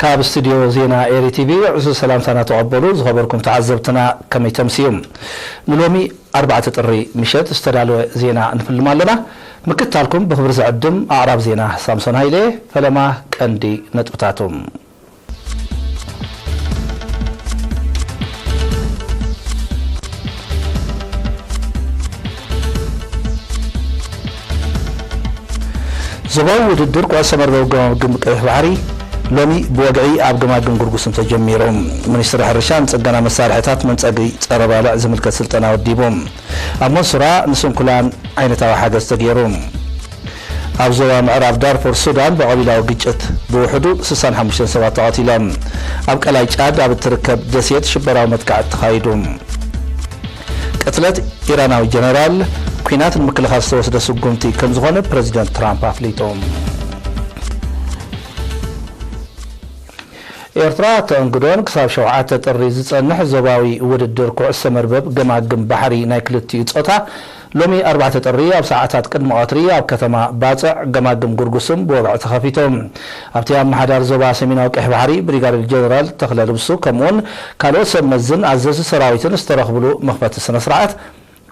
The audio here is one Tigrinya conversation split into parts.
ካብ ስቱድዮ ዜና ኤሪ ቲቪ ዕዙዝ ሰላምታና ተቐበሉ። ዝኸበርኩም ተዓዘብትና ከመይ ተምስዩ? ንሎሚ ኣርባዕተ ጥሪ ምሸት ዝተዳለወ ዜና ንፍልም ኣለና። ምክትታልኩም ብኽብሪ ዝዕድም ኣዕራብ ዜና ሳምሶን ሃይለ። ፈለማ ቀንዲ ነጥብታቱ። ዞባዊ ውድድር ኩዕሶ መርበብ ገማግም ቀይሕ ባሕሪ ሎሚ ብወግዒ ኣብ ገማግም ጉርጉስም ተጀሚሩ። ሚኒስትሪ ሕርሻ ንጽገና መሳርሕታት መንጸጊ ጸረ ባልዕ ዝምልከት ስልጠና ወዲቡ። ኣብ መንሱራ ንስንኩላን ዓይነታዊ ሓገዝ ተገይሩ። ኣብ ዞባ ምዕራብ ዳርፉር ሱዳን ብቐቢላዊ ግጭት ብውሕዱ ስሳን ሓሙሽተን ሰባት ተቐቲሎም። ኣብ ቀላይ ጫድ ኣብ እትርከብ ደሴት ሽበራዊ መጥቃዕቲ ተኻይዱ። ቅትለት ኢራናዊ ጀነራል፣ ኲናት ንምክልኻል ዝተወስደ ስጉምቲ ከም ዝኾነ ፕረዚደንት ትራምፕ ኣፍሊጡ። ኤርትራ ተኣንግዶን ክሳብ ሸውዓተ ጥሪ ዝጸንሕ ዞባዊ ውድድር ኩዕሶ መርበብ ገማግም ባሕሪ ናይ ክልቲኡ ጾታ ሎሚ ኣርባዕተ ጥሪ ኣብ ሰዓታት ቅድሚ ቀትሪ ኣብ ከተማ ባጽዕ ገማግም ጉርጉስም ብወግዒ ተኸፊቱ። ኣብቲ ኣመሓዳሪ ዞባ ሰሜናዊ ቀይሕ ባሕሪ ብሪጋዴር ጀነራል ተኽለ ልብሱ ከምኡውን ካልኦት ሰብ መዝን ኣዘዝቲ ሰራዊትን ዝተረኽብሉ መኽፈቲ ስነ ስርዓት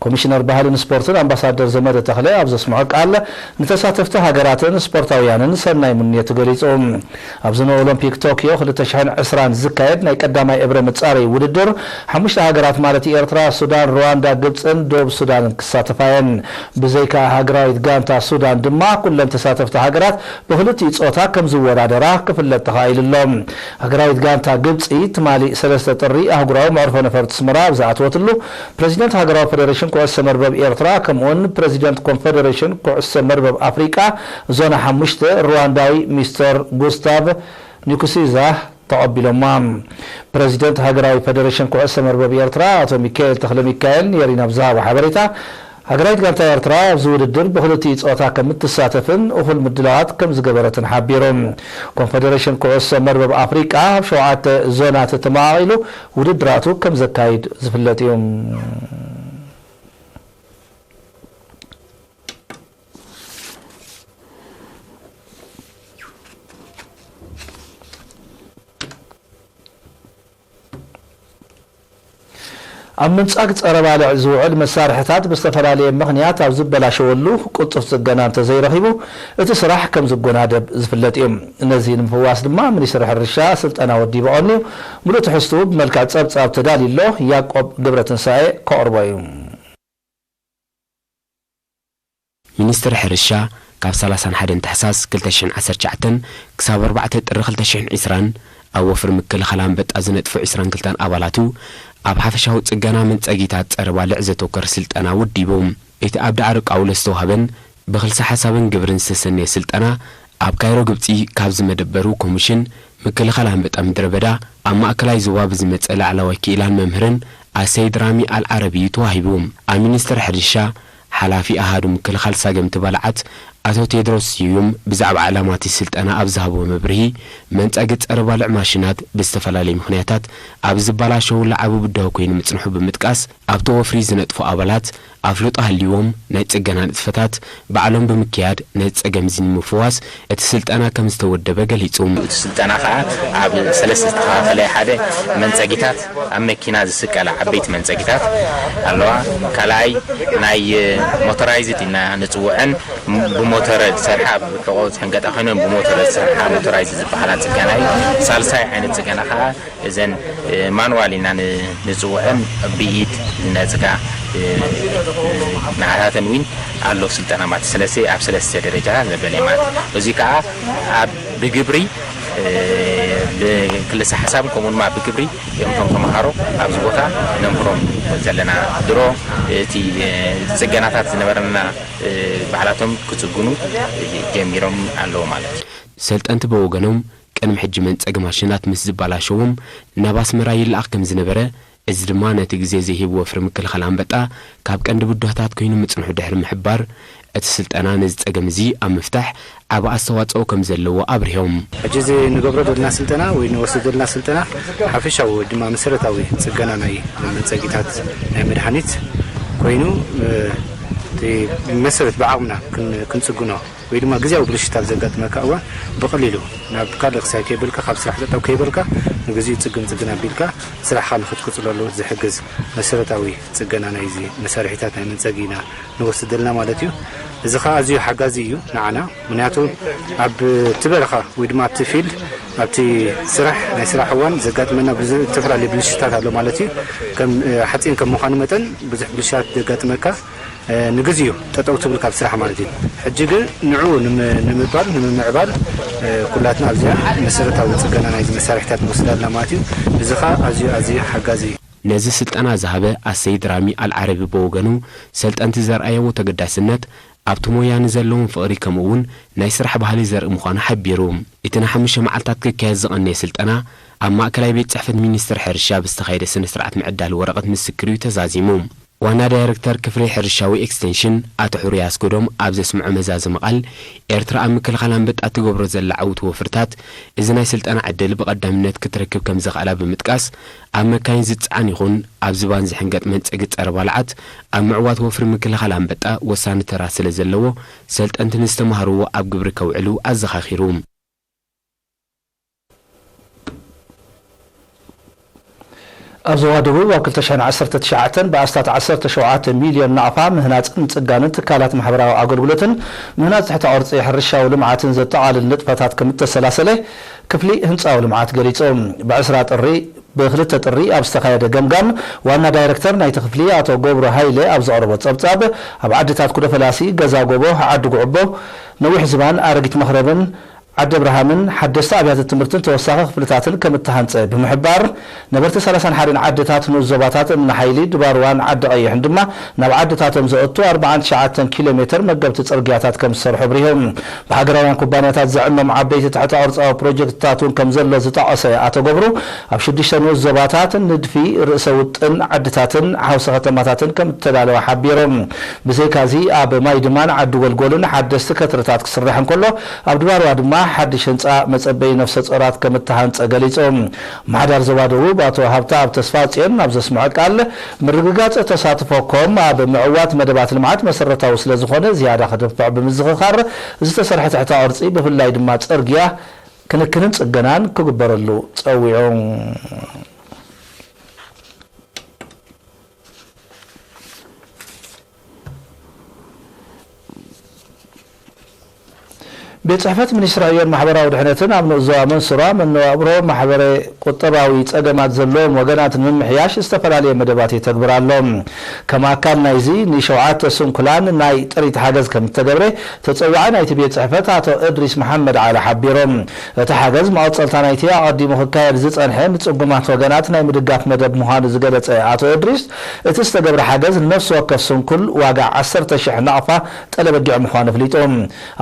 ኮሚሽነር ባህልን ስፖርትን ኣምባሳደር ዘመደ ተኽለ ኣብ ዘስምዖ ቃል ንተሳተፍቲ ሃገራትን ስፖርታውያንን ሰናይ ምንየቱ ገሊጹ። ኣብዚ ንኦሎምፒክ ቶክዮ ክልተ ሽሕን ዕስራን ዝካየድ ናይ ቀዳማይ እብረ መጻረዪ ውድድር ሓሙሽተ ሃገራት ማለት ኤርትራ፣ ሱዳን፣ ሩዋንዳ፣ ግብጽን ደቡብ ሱዳንን ክሳተፋ እየን። ብዘይካ ሃገራዊት ጋንታ ሱዳን ድማ ኩለን ተሳተፍቲ ሃገራት ብክልቲኡ ጾታ ከም ዝወዳደራ ክፍለጥ ተኻኢሉ ኣሎ። ሃገራዊት ጋንታ ግብጺ ትማሊ ሰለስተ ጥሪ ኣህጉራዊ መዕርፎ ነፈርቲ ኣስመራ ኣብ ዝኣተወትሉ ፕረዚደንት ሃገራዊ ፈደሬሽን ኩዕሶ መርበብ ኤርትራ ከምኡውን ፕረዚደንት ኮንፈደሬሽን ኩዕሶ መርበብ ኣፍሪቃ ዞና ሓሙሽተ ሩዋንዳዊ ሚስተር ጉስታቭ ኒኩሲዛ ተቐቢሎማ። ፕረዚደንት ሃገራዊ ፈደሬሽን ኩዕሶ መርበብ ኤርትራ ኣቶ ሚካኤል ተኽለ ሚካኤል ንኤሪና ብዝሃቦ ሓበሬታ፣ ሃገራዊት ጋንታ ኤርትራ ኣብዚ ውድድር ብክልቲኡ ጾታ ከም እትሳተፍን እኹል ምድላዋት ከም ዝገበረትን ሓቢሩ። ኮንፈደሬሽን ኩዕሶ መርበብ ኣፍሪቃ ኣብ ሸውዓተ ዞናት ተመቓቒሉ ውድድራቱ ከም ዘካይድ ዝፍለጥ እዩ። ኣብ ምንጻግ ጸረ ባልዕ ዝውዕል መሳርሕታት ብዝተፈላለየ ምኽንያት ኣብ ዝበላሸወሉ ቅልጡፍ ጽገና እንተዘይረኺቡ እቲ ስራሕ ከም ዝጎናደብ ዝፍለጥ እዩ። ነዚ ንምፍዋስ ድማ ሚኒስትሪ ሕርሻ ስልጠና ወዲቡ ቀንዩ። ሙሉእ ትሕዝትኡ ብመልክዕ ጸብጻብ ተዳልዩ ኣሎ። ያዕቆብ ገብረትንሳኤ ከቕርቦ እዩ። ሚኒስትሪ ሕርሻ ካብ ሰላሳን ሓደን ታሕሳስ ክልተ ሽሕን ዓሰርተ ትሽዓተን ክሳብ ኣርባዕተ ጥሪ ክልተ ሽሕን ዕስራን ኣብ ወፍሪ ምክልኻል ኣንበጣ ዝነጥፉ ዕስራን ክልተን ኣባላቱ ኣብ ሓፈሻዊ ጽገና መንጸጊታት ጸረ ባልዕ ዘተኮረ ስልጠና ወዲቡ። እቲ ኣብ ዳዕሮ ቃውሎ ዝተዋህበን ብክልሰ ሓሳብን ግብርን ዝተሰነየ ስልጠና ኣብ ካይሮ ግብጺ ካብ ዝመደበሩ ኮሚሽን ምክልኻል ኣንበጣ ምድረ በዳ ኣብ ማእከላይ ዞባ ብዝመጸ ላዕለዋይ ክኢላን መምህርን ኣሰይድ ራሚ ኣልዓረቢ እዩ ተዋሂቡ። ኣብ ሚኒስትሪ ሕርሻ ሓላፊ ኣሃዱ ምክልኻል ሳገምቲ ባልዓት ኣቶ ቴድሮስ ስዩም ብዛዕባ ዕላማ እቲ ስልጠና ኣብ ዝሃብዎ መብርሂ፣ መንጸጊ ጸረ ባልዕ ማሽናት ብዝተፈላለዩ ምኽንያታት ኣብ ዝበላሸውሉ ዓቢ ብድሆ ኮይኑ ምጽንሑ ብምጥቃስ፣ ኣብቲ ወፍሪ ዝነጥፉ ኣባላት ኣፍልጦ ሃልይዎም ናይ ጽገና ንጥፈታት ባዕሎም ብምክያድ ነዚ ጸገም እዚ ንምፍዋስ እቲ ስልጠና ከም ዝተወደበ ገሊጹ። እቲ ስልጠና ከኣ ኣብ ሰለስተ ዝተኸፋፈለ፣ ሓደ መንጸጊታት፣ ኣብ መኪና ዝስቀላ ዓበይቲ መንጸጊታት ኣለዋ። ካልኣይ ናይ ሞተራይዝድ ኢና ንጽውዐን፣ ብሞተር ዝሰርሓ፣ ኣብ ሕቖ ዝሕንገጣ ኮይነን ብሞተር ዝሰርሓ ሞተራይዝድ ዝበሃላ ጽገና እዩ። ሳልሳይ ዓይነት ጽገና ከኣ እዘን፣ እ፣ ማንዋል ኢና ን-፣ ንጽውዐን ብኢድ ዝነጽጋ፣ እ፣ እ፣ ንዓታተን እውን ኣሎ ስልጠና ማለት። ስለዚ ኣብ ሰለስተ ደረጃ ዘበለ ማለት። እዚ ከኣ ኣብ ብግብሪ፣ እ፣ ብክልሰ ሓሳብን ከምኡ ድማ ብግብሪ እዮም እቶም ተምሃሮ ኣብዚ ቦታ ነምህሮም ዘለና። ድሮ እቲ፣ እ፣ ጽገናታት ዝነበረና፣ እ፣ ባዕላቶም ክጽግኑ፣ እ፣ ጀሚሮም ኣለዉ ማለት እዩ። ሰልጠንቲ ብወገኖም ቅድሚ ሕጂ መንጸጊ ማሽናት ምስ ዝበላሸዎም ናብ ኣስመራ ይለኣኽ ከም ዝነበረ፣ እዚ ድማ ነቲ ግዜ ዘይህብ ወፍሪ ምክልኻል ኣንበጣ ካብ ቀንዲ ብድሆታት ኮይኑ ምጽንሑ ድሕሪ ምሕባር፣ እቲ ስልጠና ነዚ ጸገም እዚ ኣብ ምፍታሕ ዓቢ ኣስተዋጽኦ ከም ዘለዎ ኣብሪሆም። ሕጂ እዚ ንገብሮ ዘለና ስልጠና ወይ ንወስድ ዘለና ስልጠና ሓፈሻዊ ወይ ድማ መሰረታዊ ጽገና ናይ መንጸጊታት ናይ መድሃኒት ኮይኑ፣ እ፣ እቲ መሰረት ብዓቕምና ክን-፣ ክንጽግኖ ወይ ድማ ግዜያዊ ብልሽታት ዘጋጥመካ እዋን ብቐሊሉ ናብ ካልእ ክሳይ ከይበልካ፣ ካብ ስራሕ ጠጠው ከይበልካ፣ ንግዚኡ ጽግን ጽግን ኣቢልካ ስራሕኻ ንኽትቅጽለሉ ዝሕግዝ መሰረታዊ ጽገና ናይዚ መሳርሒታት ናይ መንጸጊ ኢና ንወስድ ዘለና ማለት እዩ። እዚ ኸኣ ኣዝዩ ሓጋዚ እዩ ንዓና። ምኽንያቱ ኣብ እቲ በረኻ ወይ ድማ ኣብቲ ፊልድ፣ ኣብቲ ስራሕ፣ ናይ ስራሕ እዋን ዘጋጥመና ብዝ-፣ ዝተፈላለዩ ብልሽታት ኣሎ ማለት እዩ። ከም፣ እ፣ ሓጺን ከም ምዃኑ መጠን ብዙሕ ብልሽታት ዘጋጥመካ፣ እ፣ ንግዚኡ ጠጠው ትብል ካብ ስራሕ ማለት እዩ። ሕጂ ግን ንዕኡ ንም-፣ ንምባል፣ ንምምዕባል፣ እ፣ ኩላትና ኣብዚኣ መሰረታዊ ጽገና ናይዚ መሳርሒታት ንወስድ ኣለና ማለት እዩ። እዚ ኸኣ ኣዝዩ፣ ኣዝዩ ሓጋዚ እዩ። ነዚ ስልጠና ዝሃበ ኣሰይድ ራሚ ኣልዓረቢ ብወገኑ፣ ሰልጠንቲ ዘርኣየዎ ተገዳስነት ኣብቲ ሞያ ንዘለዎም ፍቕሪ ከምኡ እውን ናይ ስራሕ ባህሊ ዘርኢ ምዃኑ ሓቢሩ። እቲ ንሓሙሽተ መዓልታት ክካየድ ዝቐነየ ስልጠና ኣብ ማእከላይ ቤት ጽሕፈት ሚኒስትሪ ሕርሻ ብዝተኻየደ ስነ ስርዓት ምዕዳል ወረቐት ምስክር እዩ ተዛዚሙ። ዋና ዳይረክተር ክፍሊ ሕርሻዊ ኤክስቴንሽን ኣቶ ሕሩይ ኣስገዶም ኣብ ዘስምዖ መዛዘሚ ቃል፣ ኤርትራ ኣብ ምክልኻል ኣንበጣ ትገብሮ ዘላ ዕውት ወፍርታት እዚ ናይ ስልጠና ዕድል ብቐዳምነት ክትረክብ ከም ዘኽኣላ ብምጥቃስ፣ ኣብ መካይን ዝጸዓን ይኹን ኣብ ዝባን ዝሕንገጥ መንጸጊ ጸረ ባልዓት ኣብ ምዕዋት ወፍሪ ምክልኻል ኣንበጣ ወሳኒ ተራ ስለ ዘለዎ፣ ሰልጠንቲ ንዝተማህርዎ ኣብ ግብሪ ከውዕሉ ኣዘኻኺሩ። ኣብ ዞባ ደቡብ ኣብ ክልተ ሽሕን ዓሰርተ ትሽዓተን ብኣስታት ዓሰርተ ሸውዓተ ሚልዮን ናቕፋ ምህናጽን ምጽጋንን ትካላት ማሕበራዊ ኣገልግሎትን ምህናጽ ትሕተ ቅርጺ ሕርሻዊ ልምዓትን ዘጠቓልል ንጥፈታት ከም እተሰላሰለ ክፍሊ ህንጻዊ ልምዓት ገሊጹ። ብዕስራ ጥሪ፣ ብክልተ ጥሪ ኣብ ዝተኻየደ ገምጋም ዋና ዳይረክተር ናይቲ ክፍሊ ኣቶ ገብሩ ሃይለ ኣብ ዘቕረቦ ጸብጻብ፣ ኣብ ዓድታት ኩደ ፈላሲ፣ ገዛ ጎቦ፣ ዓዲ ጉዕቦ፣ ነዊሕ ዝባን፣ ኣረጊት መኽረብን ዓዲ ብርሃምን ሓደስቲ ኣብያተ ትምህርትን ተወሳኺ ክፍልታትን ከም እተሃንጸ ብምሕባር፣ ነበርቲ ሰላሳን ሓደን ዓድታት ንኡስ ዞባታት እምኒ ሓይሊ፣ ድባርዋን ዓዲ ቀይሕን ድማ ናብ ዓድታቶም ዘእቱ ኣርባዓን ትሽዓተን ኪሎ ሜተር መገብቲ ጽርግያታት ከም ዝሰርሑ ኣብሪሁ። ብሃገራውያን ኩባንያታት ዝዕመም ዓበይቲ ትሕተ ቅርጻዊ ፕሮጀክትታት እውን ከም ዘሎ ዝጠቐሰ ኣቶ ገብሩ፣ ኣብ ሽዱሽተ ንኡስ ዞባታት ንድፊ ርእሰ ውጥን ዓድታትን ሓውሲ ከተማታትን ከም እተዳለወ ሓቢሩ። ብዘይካዚ ኣብ ማይ ድማን ዓዲ ጎልጎልን ሓደስቲ ከትርታት ክስራሕ እንከሎ፣ ኣብ ድባርዋ ድማ ሓድሽ ህንጻ መጸበዪ ነፍሰ ጾራት ከም እተሃንጸ ገሊጹ። ኣመሓዳሪ ዞባ ደቡብ ኣቶ ሃብተኣብ ተስፋጽዮን ኣብ ዘስምዖ ቃል፣ ምርግጋጽ ተሳትፎ ኮም ኣብ ምዕዋት መደባት ልምዓት መሰረታዊ ስለ ዝኾነ ዝያዳ ከደፍዕ ብምዝኽኻር፣ ዝተሰርሐ ትሕተ ቅርጺ ብፍላይ ድማ ጽርግያ ክንክንን ጽገናን ክግበረሉ ጸዊዑ። ቤት ጽሕፈት ሚኒስትሪ ዕዮን ማሕበራዊ ድሕነትን ኣብ ንኡስ ዞባ መንሱራ መነባብሮ ማሕበረ ቁጠባዊ ጸገማት ዘለዎም ወገናት ንምምሕያሽ ዝተፈላለየ መደባት የተግብር ኣሎ። ከም ኣካል ናይዚ ንሸውዓተ ስንኩላን ናይ ጥሪት ሓገዝ ከም እተገብረ ተጸዋዒ ናይቲ ቤት ጽሕፈት ኣቶ እድሪስ መሓመድ ዓሊ ሓቢሮም። እቲ ሓገዝ መቐጸልታ ናይቲ ኣቐዲሙ ክካየድ ዝጸንሐ ንጽጉማት ወገናት ናይ ምድጋፍ መደብ ምዃኑ ዝገለጸ ኣቶ እድሪስ፣ እቲ ዝተገብረ ሓገዝ ንነፍሲ ወከፍ ስንኩል ዋጋ ዓሰርተ ሽሕ ናቕፋ ጠለብ ኣዲዑ ምዃኑ ኣፍሊጡ።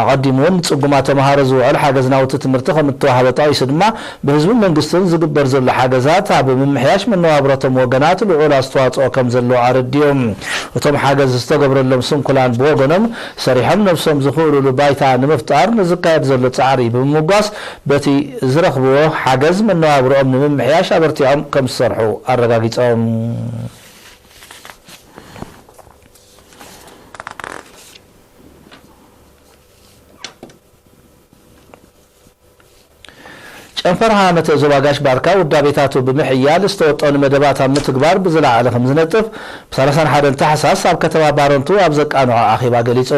ኣቐዲሙ እውን ንጽጉማት ተምሃሮ ዝውዕል ሓገዝ ናውቲ ትምህርቲ ከም እተዋህበ ጠቒሱ ድማ፣ ብህዝብን መንግስትን ዝግበር ዘሎ ሓገዛት ኣብ ምምሕያሽ መነባብሮቶም ወገናት ልዑል ኣስተዋጽኦ ከም ዘለዎ ኣረዲኡ። እቶም ሓገዝ ዝተገብረሎም ስንኩላን ብወገኖም፣ ሰሪሖም ነብሶም ዝኽእሉሉ ባይታ ንምፍጣር ንዝካየድ ዘሎ ጻዕሪ ብምምጓስ፣ በቲ ዝረኽብዎ ሓገዝ መነባብሮኦም ንምምሕያሽ ኣበርቲዖም ከም ዝሰርሑ ኣረጋጊጾም። ጨንፈር ሃመተ ዞባ ጋሽ ባርካ ውዳቤታቱ ብምሕያል ዝተወጠኑ መደባት ኣብ ምትግባር ብዝለዓለ ከም ዝነጥፍ፣ ብ ሰላሳን ሓደን ታሕሳስ ኣብ ከተማ ባረንቱ ኣብ ዘቃንዖ ኣኼባ ገሊጹ።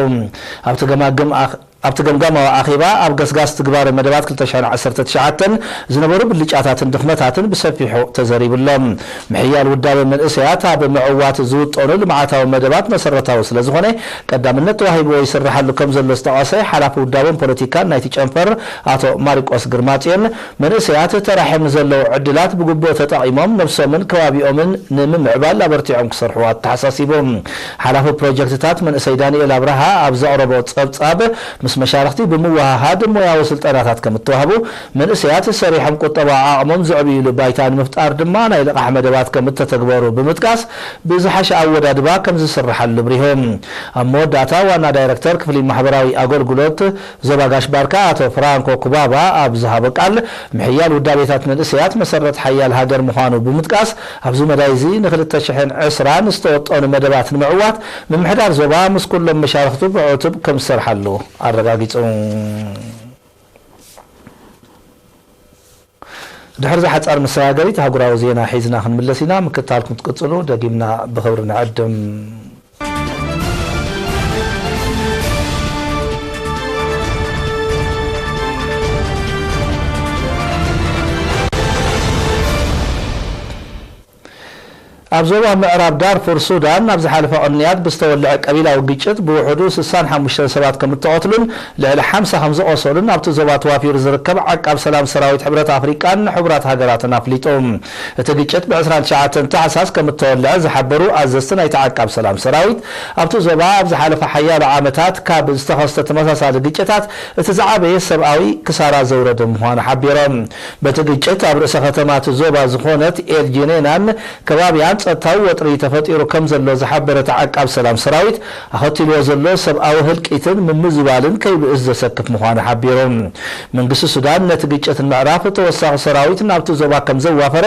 ኣብቲ ገማግም ኣኽ-፣ ኣብቲ ገምጋማዊ ኣኼባ ኣብ ገስጋስ ትግባረ መደባት ክልተ ሽሕን ዓሰርተ ትሽዓተን ዝነበሩ ብልጫታትን ድኽመታትን ብሰፊሑ ተዘሪቡ ኣሎ። ምሕያል ውዳበ መንእሰያት ኣብ ምዕዋት ዝውጠኑ ልምዓታዊ መደባት መሰረታዊ ስለ ዝኾነ፣ ቀዳምነት ተዋሂብዎ ይስራሓሉ ከም ዘሎ ዝጠቐሰ ሓላፊ ውዳበን ፖለቲካን ናይቲ ጨንፈር ኣቶ ማሪቆስ ግርማጽዮን፣ መንእሰያት ተራሒም ንዘለዉ ዕድላት ብግቡእ ተጠቒሞም ነብሶምን ከባቢኦምን ንምምዕባል ኣበርቲዖም ክሰርሑ ኣተሓሳሲቡ። ሓላፊ ፕሮጀክትታት መንእሰይ ዳንኤል ኣብርሃ ኣብ ዘቕረቦ ጸብጻብ፣ ምስ መሻርኽቲ ብምውሃሃድ ሞያዊ ስልጠናታት ከም እተዋህቡ፣ መንእሰያት ሰሪሖም ቁጠባዊ ዓቕሞም ዘዕብይሉ ባይታ ንምፍጣር ድማ ናይ ልቓሕ መደባት ከም እተተግበሩ ብምጥቃስ፣ ብዝሓሸ ኣወዳድባ ከም ዝስርሓሉ ኣብሪሁ። ኣብ መወዳእታ፣ ዋና ዳይረክተር ክፍሊ ማሕበራዊ ኣገልግሎት ዞባ ጋሽ ባርካ ኣቶ ፍራንኮ ኩባባ ኣብ ዝሃቦ ቃል፣ ምሕያል ውዳቤታት መንእሰያት መሰረት ሓያል ሃገር ምዃኑ ብምጥቃስ፣ ኣብዚ መዳይ እዚ ንክልተ ሽሕን ዕስራን ዝተወጠኑ መደባት ንምዕዋት፣ ምምሕዳር ዞባ ምስ ኩሎም መሻርኽቱ ብዕቱብ ከም ዝሰርሓሉ ኣረጋጊጹ። ድሕሪ እዛ ሓጻር መሰጋገሪት ኣህጉራዊ ዜና ሒዝና ክንምለስ ኢና። ምክትታልኩም ትቅጽሉ ደጊምና ብኽብሪ ንዕድም። ኣብ ዞባ ምዕራብ ዳርፉር ሱዳን፣ ኣብ ዝሓለፈ ቅንያት ብዝተወልዐ ቀቢላዊ ግጭት ብውሕዱ ስሳን ሓሙሽተን ሰባት ከም እተቐትሉን ልዕሊ ሓምሳ ከም ዝቖሰሉን ኣብቲ ዞባ ተዋፊሩ ዝርከብ ዓቃብ ሰላም ሰራዊት ሕብረት ኣፍሪቃን ሕቡራት ሃገራትን ኣፍሊጡ። እቲ ግጭት ብ ዕስራን ትሽዓተን ታሕሳስ ከም እተወልዐ ዝሓበሩ ኣዘዝቲ ናይቲ ዓቃብ ሰላም ሰራዊት፣ ኣብቲ ዞባ ኣብ ዝሓለፈ ሓያሎ ዓመታት ካብ ዝተኸስተ ተመሳሳሊ ግጭታት እቲ ዝዓበየ ሰብኣዊ ክሳራ ዘውረደ ምዃኑ ሓቢሮም። በቲ ግጭት ኣብ ርእሰ ከተማ እቲ ዞባ ዝኾነት ኤል ጄኔናን ከባቢያን ጸጥታዊ ወጥሪ ተፈጢሩ ከም ዘሎ ዝሓበረ እቲ ዓቃብ ሰላም ሰራዊት፣ ኣኸቲልዎ ዘሎ ሰብኣዊ ህልቂትን ምምዝባልን ከይብእስ ዘሰክፍ ምዃኑ ሓቢሩ። መንግስቲ ሱዳን ነቲ ግጭት ንምዕራፍ ተወሳኺ ሰራዊት ናብቲ ዞባ ከም ዘዋፈረ፣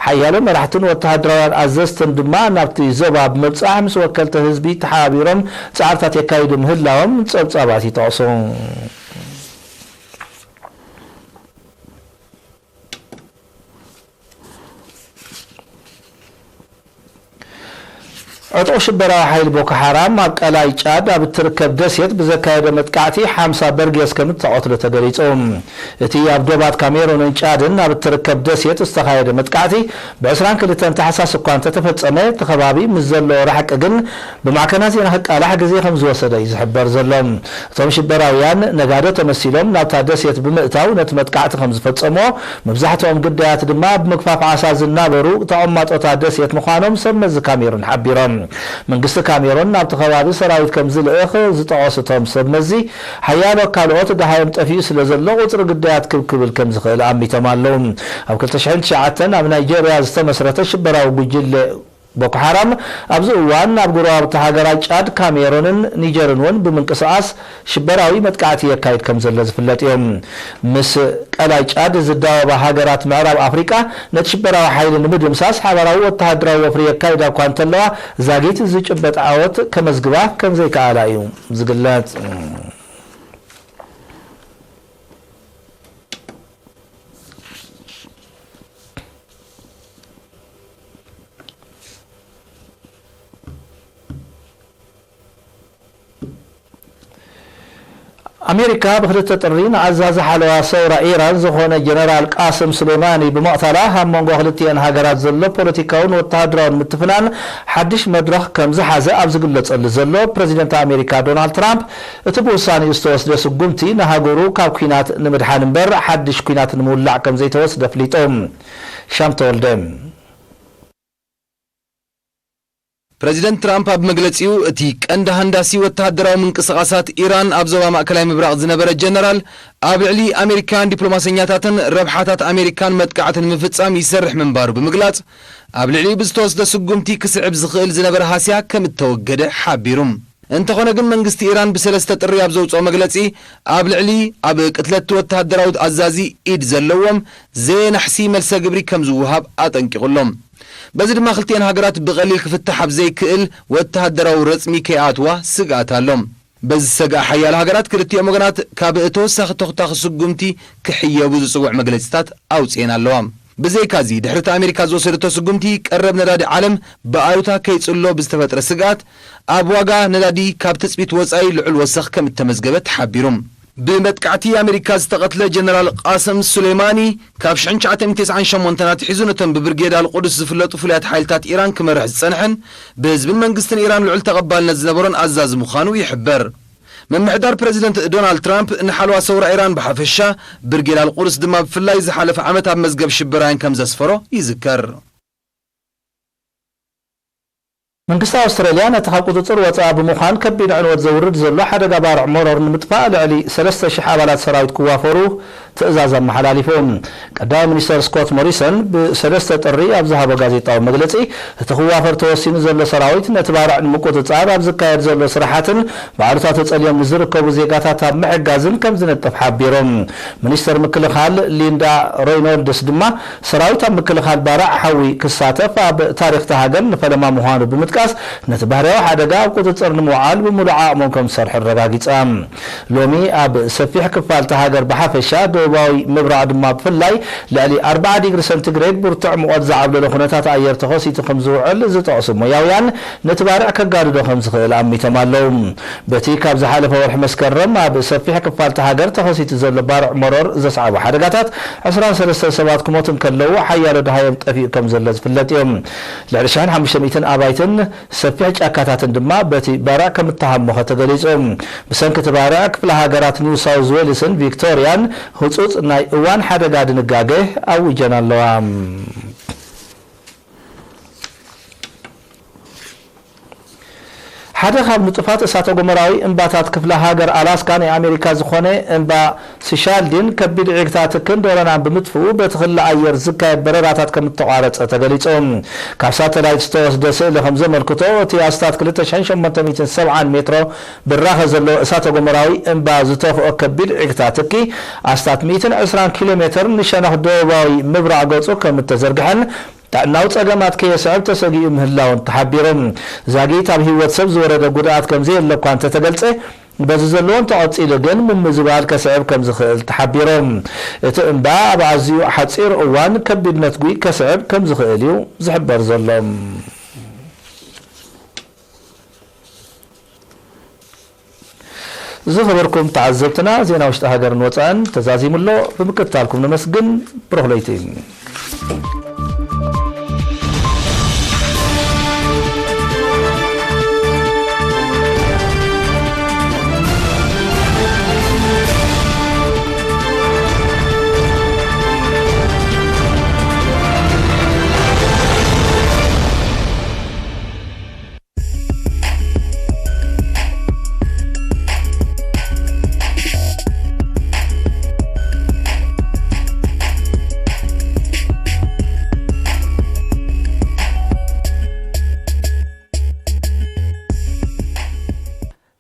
ሓያሎ መራሕትን ወተሃደራውያን ኣዘዝትን ድማ ናብቲ ዞባ ብምብጻሕ ምስ ወከልቲ ህዝቢ ተሓባቢሮም ጻዕርታት የካይዱ ምህላዎም ጸብጻባት ይጠቕሱ። ዕጡቕ ሽበራዊ ሓይሊ ቦኮ ሓራም ኣብ ቀላይ ጫድ ኣብ እትርከብ ደሴት ብዘካየዶ መጥቃዕቲ ሓምሳ በርጌስ ከም እተቐትሉ ተገሊጹ። እቲ ኣብ ዶባት ካሜሩንን ጫድን ኣብ እትርከብ ደሴት ዝተኻየደ መጥቃዕቲ ብ ዕስራን ክልተን ታሕሳስ እኳ እንተተፈጸመ፣ እቲ ከባቢ ምስ ዘለዎ ርሕቂ ግን ብማዕከናት ዜና ክቃላሕ ግዜ ከም ዝወሰደ እዩ ዝሕበር ዘሎ። እቶም ሽበራውያን ነጋዶ ተመሲሎም ናብታ ደሴት ብምእታው ነቲ መጥቃዕቲ ከም ዝፈጸምዎ፣ መብዛሕትኦም ግዳያት ድማ ኣብ ምግፋፍ ዓሳ ዝናበሩ ተቐማጦታት ደሴት ምዃኖም ሰብ መዚ ካሜሩን ሓቢሮም። መንግስቲ ካሜሩን ናብቲ ከባቢ ሰራዊት ከም ዝልእኽ ዝጠቐሱ እቶም ሰብ መዚ፣ ሓያሎ ካልኦት ደሃዮም ጠፊኡ ስለ ዘሎ ቁጽሪ ግዳያት ክብ ክብል ከም ዝኽእል ኣሚቶም ኣለዉ። ኣብ ክልተ ሽሕን ትሽዓተን ኣብ ናይጀርያ ዝተመስረተ ሽበራዊ ጉጅለ ቦኮ ሓራም ኣብዚ እዋን ኣብ ጎረባብቲ ሃገራት ጫድ፣ ካሜሩንን ኒጀርን እውን ብምንቅስቓስ ሽበራዊ መጥቃዕቲ የካይድ ከም ዘሎ ዝፍለጥ እዩ። ምስ ቀላይ ጫድ ዝዳወባ ሃገራት ምዕራብ ኣፍሪቃ ነቲ ሽበራዊ ሓይሊ ንምድምሳስ ሓባራዊ ወተሃደራዊ ወፍሪ የካይዳ እኳ እንተለዋ፣ ዛጊት ዝጭበጥ ዓወት ከመዝግባ ከም ዘይከኣላ እዩ ዝግለጽ። ኣሜሪካ ብክልተ ጥሪ ንኣዛዚ ሓለዋ ሰውራ ኢራን ዝኾነ ጀነራል ቃስም ሱሌማኒ ብምቕታላ፣ ኣብ መንጎ ክልቲኤን ሃገራት ዘሎ ፖለቲካውን ወተሃደራውን ምትፍናን ሓድሽ መድረኽ ከም ዝሓዘ ኣብ ዝግለጸሉ ዘሎ፣ ፕረዚደንት ኣሜሪካ ዶናልድ ትራምፕ፣ እቲ ብውሳኔኡ ዝተወስደ ስጉምቲ ንሃገሩ ካብ ኲናት ንምድሓን እምበር ሓድሽ ኲናት ንምውላዕ ከም ዘይተወስደ ኣፍሊጡ። ሻም ተወልደ። ፕረዚደንት ትራምፕ ኣብ መግለጺኡ፣ እቲ ቀንዲ ሃንዳሲ ወተሃደራዊ ምንቅስቓሳት ኢራን ኣብ ዞባ ማእከላይ ምብራቕ ዝነበረ ጀነራል፣ ኣብ ልዕሊ ኣሜሪካውያን ዲፕሎማሰኛታትን ረብሓታት ኣሜሪካን መጥቃዕቲ ንምፍጻም ይሰርሕ ምንባሩ ብምግላጽ፣ ኣብ ልዕሊኡ ብዝተወስደ ስጉምቲ ክስዕብ ዝኽእል ዝነበረ ሃስያ ከም እተወገደ ሓቢሩ። እንተኾነ ግን፣ መንግስቲ ኢራን ብሰለስተ ጥሪ ኣብ ዘውጽኦ መግለጺ፣ ኣብ ልዕሊ ኣብ ቅትለት ወተሃደራዊ ኣዛዚ ኢድ ዘለዎም ዘየናሕሲ መልሰ ግብሪ ከም ዝወሃብ ኣጠንቂቑ ኣሎ። በዚ ድማ፣ ክልቲኤን ሃገራት ብቐሊል ክፍታሕ ኣብ ዘይክእል ወተሃደራዊ ረጽሚ ከይኣትዋ ስግኣት ኣሎ። በዚ ዝሰግኣ ሓያሎ ሃገራት፣ ክልቲኦም ወገናት ካብ ተወሳኺ ተኹታኺ ስጉምቲ ክሕየቡ ዝጽውዕ መግለጺታት ኣውጺኤን ኣለዋ። ብዘይካዚ፣ ድሕሪ እቲ ኣሜሪካ ዝወሰደቶ ስጉምቲ፣ ቀረብ ነዳዲ ዓለም ብኣሉታ ከይጽሎ ብዝተፈጥረ ስግኣት፣ ኣብ ዋጋ ነዳዲ ካብ ትጽቢት ወጻኢ ልዑል ወሰኽ ከም እተመዝገበ ተሓቢሩ። ብመጥቃዕቲ ኣሜሪካ ዝተቐትለ ጀነራል ቃሰም ሱሌማኒ፣ ካብ ሽሕን ትሽዓተ ሚእትን ተስዓን ሸሞንተን ኣትሒዙ ነቶም ብብርጌድ ኣልቁድስ ዝፍለጡ ፍሉያት ሓይልታት ኢራን ክመርሕ ዝጸንሐን ብህዝብን መንግስትን ኢራን ልዑል ተቐባልነት ዝነበሮን ኣዛዚ ምዃኑ ይሕበር። ምምሕዳር ፕረዚደንት ዶናልድ ትራምፕ ንሓለዋ ሰውራ ኢራን ብሓፈሻ፣ ብርጌድ ኣልቁድስ ድማ ብፍላይ ዝሓለፈ ዓመት ኣብ መዝገብ ሽበራውያን ከም ዘስፈሮ ይዝከር። መንግስቲ ኣውስትራልያ ነቲ ካብ ቁጽጽር ወጻኢ ብምዃን ከቢድ ዕንወት ዘውርድ ዘሎ ሓደጋ ባርዕ መሮር ንምጥፋእ ልዕሊ ሰለስተ ሽሕ ኣባላት ሰራዊት ክዋፈሩ ትእዛዝ ኣመሓላሊፉ። ቀዳማይ ሚኒስተር ስኮት ሞሪሰን ብሰለስተ ጥሪ ኣብ ዝሃቦ ጋዜጣዊ መግለጺ፣ እቲ ክዋፈር ተወሲኑ ዘሎ ሰራዊት ነቲ ባርዕ ንምቁጽጻር ኣብ ዝካየድ ዘሎ ስራሓትን ባዕሉታ ተጸልዮም ንዝርከቡ ዜጋታት ኣብ ምሕጋዝን ከም ዝነጥፍ ሓቢሩ። ሚኒስተር ምክልኻል ሊንዳ ሮይኖልድስ ድማ፣ ሰራዊት ኣብ ምክልኻል ባርዕ ሓዊ ክሳተፍ ኣብ ታሪኽ እታ ሃገር ንፈለማ ምዃኑ ብምጥቃስ፣ ነቲ ባህርያዊ ሓደጋ ኣብ ቁጽጽር ንምውዓል ብምሉእ ዓቕሞም ከም ዝሰርሑ ኣረጋጊጻ። ሎሚ ኣብ ሰፊሕ ክፋል እታ ሃገር ብሓፈሻ፣ ደቡባዊ ምብራቕ ድማ ብፍላይ፣ ልዕሊ ኣርብዓ ዲግሪ ሰንቲግሬድ ብርቱዕ ሙቐት ዝዓብለሎ ኩነታት ኣየር ተኸሲቱ ከም ዝውዕል ዝጠቕሱ ሞያውያን፣ ነቲ ባርዕ ከጋድዶ ከም ዝኽእል ኣሚቶም ኣለዉ። በቲ ካብ ዝሓለፈ ወርሒ መስከረም ኣብ ሰፊሕ ክፋል እታ ሃገር ተኸሲቱ ዘሎ ባርዕ መሮር ዘስዓቦ ሓደጋታት፣ ዕስራን ሰለስተን ሰባት ክሞቱ እንከለዉ፣ ሓያሎ ደሃዮም ጠፊኡ ከም ዘሎ ዝፍለጥ እዩ። ልዕሊ ሽሕን ሓሙሽተ ሚእትን ኣባይትን ሰፊሕ ጫካታትን ድማ በቲ ባርዕ ከም እተሃሞኸ ተገሊጹ። ብሰንኪ እቲ ባርዕ፣ ክፍለ ሃገራት ኒው ሳውዝ ዌልስን ቪክቶሪያን ህጹጽ ናይ እዋን ሓደጋ ድንጋገ ኣዊጀን ኣለዋ። ሓደ ካብ ንጡፋት እሳተ ጎመራዊ እምባታት ክፍለ ሃገር ኣላስካ ናይ ኣሜሪካ ዝኾነ እምባ ሲሻልዲን ከቢድ ዒግታ ትክን ደበናን ብምጥፍኡ፣ በቲ ክሊ ኣየር ዝካየድ በረራታት ከም እተቋረጸ ተገሊጹ። ካብ ሳተላይት ዝተወስደ ስእሊ ከም ዘመልክቶ፣ እቲ ኣስታት ክልተ ሽሕን ሸሞንተ ሚእትን ሰብዓን ሜትሮ ብራኸ ዘሎ እሳተ ጎመራዊ እምባ ዝተፍኦ ከቢድ ዒግታ ትኪ፣ ኣስታት ሚእትን ዕስራን ኪሎ ሜትር ንሸነኽ ደቡባዊ ምብራቕ ገጹ ከም እተዘርግሐን፣ ጥዕናዊ ጸገማት ከየስዕብ ተሰጊኡ ምህላውን ተሓቢሩ። ዛጊት ኣብ ህይወት ሰብ ዝወረደ ጉድኣት ከም ዘየለ እኳ እንተተገልጸ፣ በዚ ዘለዎ እንተቐጺሉ ግን ምምዝባል ከስዕብ ከም ዝኽእል ተሓቢሩ። እቲ እምባ ኣብ ኣዝዩ ሓጺር እዋን ከቢድ ነትጒ ከስዕብ ከም ዝኽእል እዩ ዝሕበር ዘሎ። ዝኸበርኩም ተዓዘብትና፣ ዜና ውሽጢ ሃገርን ወጻእን ተዛዚሙ ኣሎ። ብምክትታልኩም ነመስግን። ብሩኽ ለይቲ።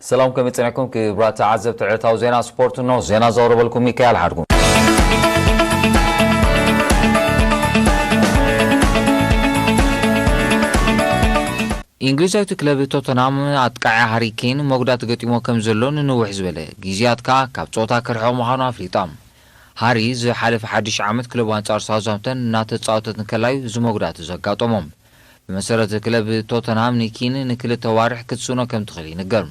ሰላም፣ ከመይ ጸኒሕኩም ክቡራት ተዓዘብቲ ዕለታዊ ዜና ስፖርት? ኖ ዜና ዘቕርበልኩም ሚካኤል ሓድጉ። እንግሊዛዊት ክለብ ቶተንሃም ኣጥቃዒ ሃሪ ኬን መጉዳእቲ ገጢሞ ከም ዘሎ ንንውሕ ዝበለ ግዜያት ከኣ ካብ ጸወታ ክርሕቕ ምዃኑ ኣፍሊጣ። ሃሪ ዝሓለፈ ሓድሽ ዓመት ክለቡ ኣንጻር ሳውዝሃምፕተን እናተጻወተት እንከላዩ እዚ መጉዳእቲ ዘጋጠሞ። ብመሰረት ክለብ ቶተንሃም ንኪን ንክልተ ዋርሕ ክትስእኖ ከም ትኽእል ይንገር።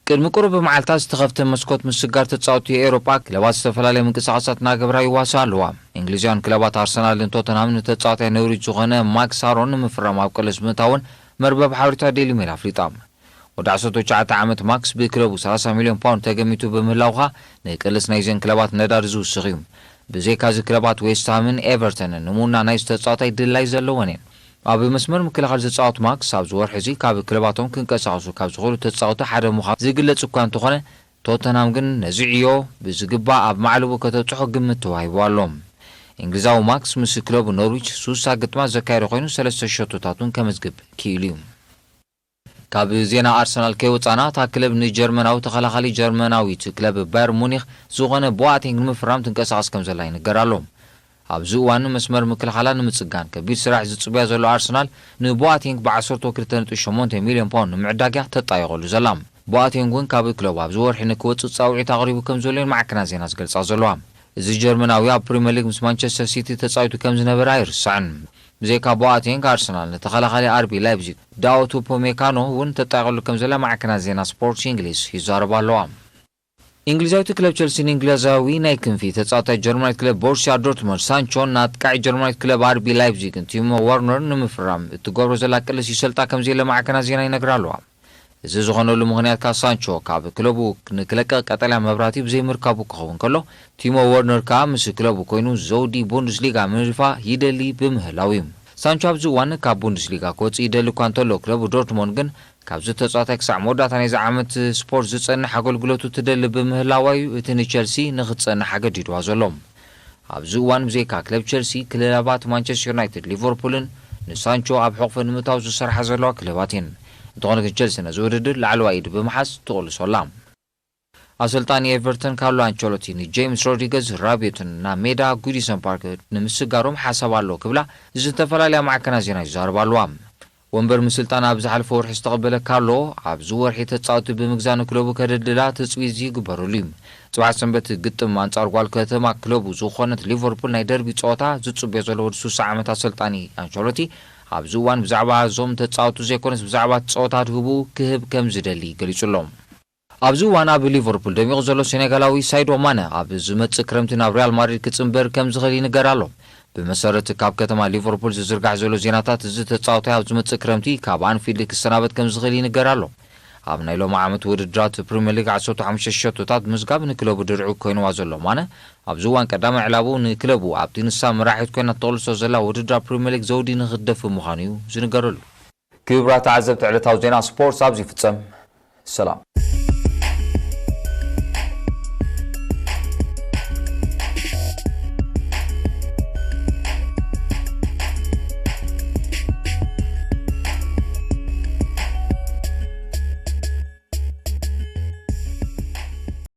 ቅድሚ ቁሩብ መዓልታት ዝተኸፍተ መስኮት ምስጋር ተጻወትቲ ኤውሮጳ ክለባት ዝተፈላለየ ምንቅስቓሳት እናገብራ ይዋስኣ ኣለዋ። እንግሊዛውያን ክለባት ኣርሰናልን ቶተንሃምን ንተጻዋታይ ኖርዊች ዝኾነ ማክስ ኣሮን ንምፍራም ኣብ ቅልስ ምእታውን መርበብ ሓበሬታ ዴሊ ሜል ኣፍሊጣ። ወዲ ዓሰርተ ትሽዓተ ዓመት ማክስ ብክለቡ ሰላሳ ሚልዮን ፓውንድ ተገሚቱ ብምህላው ኸኣ ንቅልስ ናይዘን ክለባት ነዳዲ ዝውስኽ እዩ። ብዘይካዚ ክለባት ዌስትሃምን ኤቨርተንን ንምውናን ናይዚ ተጻዋታይ ድላይ ዘለወን እየን። ኣብ መስመር ምክልኻል ዝጻወት ማክስ ኣብዚ ወርሒ እዚ ካብ ክለባቶም ክንቀሳቐሱ ካብ ዝኽእሉ ተጻወቲ ሓደ ምዃኑ ዝግለጽ እኳ እንተኾነ፣ ቶተንሃም ግን ነዚ ዕዮ ብዝግባእ ኣብ ማዕለቡ ከተብጽሖ ግምት ተዋሂቡ ኣሎ። እንግሊዛዊ ማክስ ምስ ክለቡ ኖርዊች ሱሳ ግጥማት ዘካየደ ኮይኑ ሰለስተ ሸቶታት እውን ከመዝግብ ክኢሉ እዩ። ካብ ዜና ኣርሰናል ከይወጻና፣ እታ ክለብ ንጀርመናዊ ተኸላኻሊ ጀርመናዊት ክለብ ባየር ሙኒኽ ዝኾነ ቦኣቴንግ ንምፍራም ትንቀሳቐስ ከም ዘላ ይንገር ኣሎ። ኣብዚ እዋን መስመር ምክልኻላ ንምጽጋን ከቢድ ስራሕ ዝጽበያ ዘሎ ኣርሰናል፣ ንቦኣቴንግ ብ ዓሰርተ ክልተ ነጥቢ ሸሞንተ ሚልዮን ፓውንድ ንምዕዳግ እያ ተጣየቐሉ ዘላ። ቦኣቴንግ እውን ካብ ክለቡ ኣብዚ ወርሒ ንክወጽእ ጻውዒት ኣቕሪቡ ከም ዘሎ እየን ማዕከናት ዜና ዝገልጻ ዘለዋ። እዚ ጀርመናዊ ኣብ ፕሪምየር ሊግ ምስ ማንቸስተር ሲቲ ተጻዊቱ ከም ዝነበረ ኣይርሳዕን። ብዘይካ ቦኣቴንግ፣ ኣርሰናል ንተኸላኻሊ ኣርቢ ላይፕዚግ ዳኦ ቱፖሜካኖ እውን ተጣይቐሉ ከም ዘላ ማዕከናት ዜና ስፖርት እንግሊዝ ይዛረባ ኣለዋ። እንግሊዛዊት ክለብ ቸልሲ ንእንግሊዛዊ ናይ ክንፊ ተጻዋታይ ጀርመናዊት ክለብ ቦሩሲያ ዶርትመንድ ሳንቾን ንኣጥቃዒ ጀርመናዊት ክለብ ኣርቢ ላይፕዚግን ቲሞ ወርነርን ንምፍራም እትገብሮ ዘላ ቅልስ ይሰልጣ ከም ዘየለ ማዕከናት ዜና ይነግራ ኣለዋ። እዚ ዝኾነሉ ምኽንያት ካብ ሳንቾ ካብ ክለቡ ንክለቅቕ ቀጠልያ መብራህቲ ብዘይምርካቡ ክኸውን ከሎ፣ ቲሞ ወርነር ከኣ ምስ ክለቡ ኮይኑ ዘውዲ ቡንደስሊጋ ምድፋ ይደሊ ብምህላው እዩ። ሳንቾ ኣብዚ እዋን ካብ ቡንደስሊጋ ክወጽእ ይደሊ እኳ እንተሎ፣ ክለቡ ዶርትሞንድ ግን ካብዚ ተጻዋታይ ክሳዕ መወዳእታ ናይዚ ዓመት ስፖርት ዝጸንሕ ኣገልግሎቱ ትደሊ ብምህላዋ እዩ እቲ ንቸልሲ ንኽትጸንሕ ኣገዲድዋ ዘሎ። ኣብዚ እዋን ብዘይካ ክለብ ቸልሲ፣ ክለባት ማንቸስተር ዩናይትድ፣ ሊቨርፑልን ንሳንቾ ኣብ ሕቑፈን ንምእታው ዝሰርሓ ዘለዋ ክለባት እየን። እንተኾነ ግን ቸልሲ ነዚ ውድድር ላዕለዋይ ኢድ ብምሓዝ ትቕልሶ ኣላ። ኣሰልጣኒ ኤቨርተን ካርሎ ኣንቸሎቲ ንጄምስ ሮድሪገዝ ራቢዮትን ናብ ሜዳ ጉዲሰን ፓርክ ንምስጋሮም ሓሳብ ኣሎ ክብላ ዝተፈላለያ ማዕከናት ዜና ይዛረባ ኣለዋ። ወንበር ምስልጣን ኣብ ዝሓለፈ ወርሒ ዝተቐበለ ካርሎ፣ ኣብዚ ወርሒ ተጻወቲ ብምግዛእ ንክለቡ ከደልድላ ትጽቢት ዝግበረሉ እዩ። ጽባሕ ሰንበት ግጥም ኣንጻር ጓል ከተማ ክለቡ ዝኾነት ሊቨርፑል ናይ ደርቢ ጸወታ ዝጽበዮ ዘሎ ወዲ ስሳ ዓመት ኣሰልጣኒ ኣንቸሎቲ፣ ኣብዚ እዋን ብዛዕባ እዞም ተጻወቱ ዘይኮነስ ብዛዕባ እቲ ጸወታ ድህቡ ክህብ ከም ዝደሊ ገሊጹ ኣሎ። ኣብዚ እዋን ኣብ ሊቨርፑል ደሚቑ ዘሎ ሴኔጋላዊ ሳይዶ ማነ ኣብ ዝመጽእ ክረምቲ ናብ ሪያል ማድሪድ ክጽንበር ከም ዝኽእል ይንገር ኣሎ። ብመሰረት ካብ ከተማ ሊቨርፑል ዝዝርጋሕ ዘሎ ዜናታት፣ እዚ ተጻዋታይ ኣብ ዝመጽእ ክረምቲ ካብ ኣንፊልድ ክሰናበት ከም ዝኽእል ይንገር ኣሎ። ኣብ ናይ ሎሚ ዓመት ውድድራት ፕሪምየር ሊግ ዓሰርተ ሓሙሽተ ሸቶታት ምዝጋብ ንክለቡ ድርዑ ኮይንዋ ዘሎ ማነ፣ ኣብዚ እዋን ቀዳማይ ዕላቡ ንክለቡ ኣብቲ ንሳ መራሒት ኮይና ትቕልሶ ዘላ ውድድራት ፕሪምየር ሊግ ዘውዲ ንክትደፍእ ምዃኑ እዩ ዝንገረሉ። ክቡራት ተዓዘብቲ፣ ዕለታዊ ዜና ስፖርት ኣብዚ ይፍጸም። ሰላም።